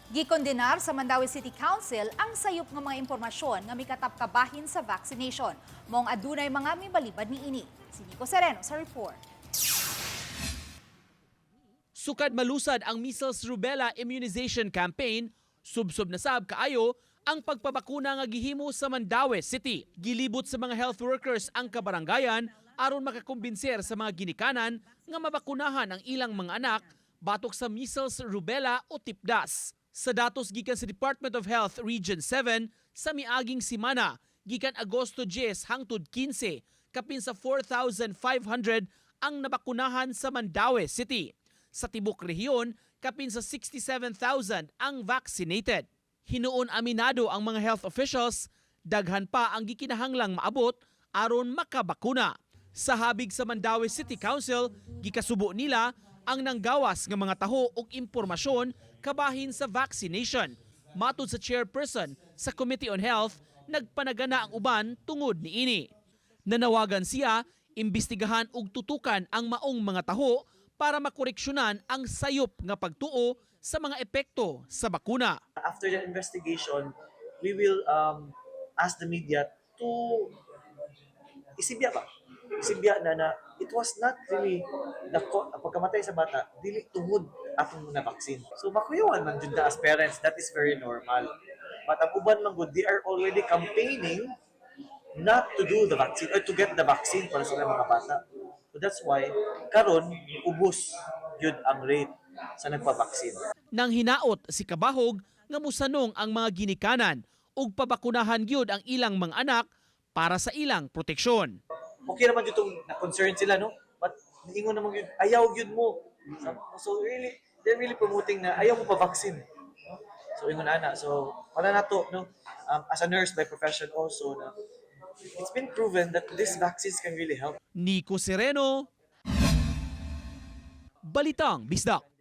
Gikondenar sa Mandaue City Council ang sayop nga mga impormasyon nga mikatap kabahin sa vaccination. Maong adunay mga mibalibad niini. Si Nico Sereno sa report. Sukad malusad ang measles rubella immunization campaign, subsob na sab kaayo ang pagpabakuna nga gihimo sa Mandaue City. Gilibot sa mga health workers ang kabarangayan aron makakumbinser sa mga ginikanan nga mabakunahan ang ilang mga anak batok sa measles, rubella o tipdas. Sa datos gikan sa Department of Health Region 7 sa miaging simana, gikan Agosto 10 hangtod 15, kapin sa 4,500 ang nabakunahan sa Mandaue City. Sa tibok rehiyon, kapin sa 67,000 ang vaccinated. Hinuon aminado ang mga health officials, daghan pa ang gikinahanglang maabot aron makabakuna. Sa habig sa Mandaue City Council, gikasubo nila ang nanggawas nga mga taho og impormasyon kabahin sa vaccination. Matud sa chairperson sa Committee on Health, nagpanagana ang uban tungod niini. Nanawagan siya, imbestigahan ug tutukan ang maong mga taho para makoreksyonan ang sayop nga pagtuo sa mga epekto sa bakuna. After the investigation, we will ask the media to isibya ba? Isibya na na it was not really the ang pagkamatay sa bata, dili tungod atong na vaccine. So makuyawan man jud na as parents, that is very normal. But ang uban man gud, they are already campaigning not to do the vaccine or to get the vaccine para sa ilang mga bata. So that's why karon ubos jud ang rate sa nagpa-vaccine. Nang hinaot si Kabahog nga musanong ang mga ginikanan ug pabakunahan gyud ang ilang mga anak para sa ilang proteksyon. Okay naman jud tong na-concern sila, no? But niingon naman yun, ayaw yun mo. So really, they're really promoting na ayaw mo pa vaccine. No? So ingon ana. So wala na to, no? As a nurse by profession also, na it's been proven that these vaccines can really help. Nico Sereno, Balitang Bisdak.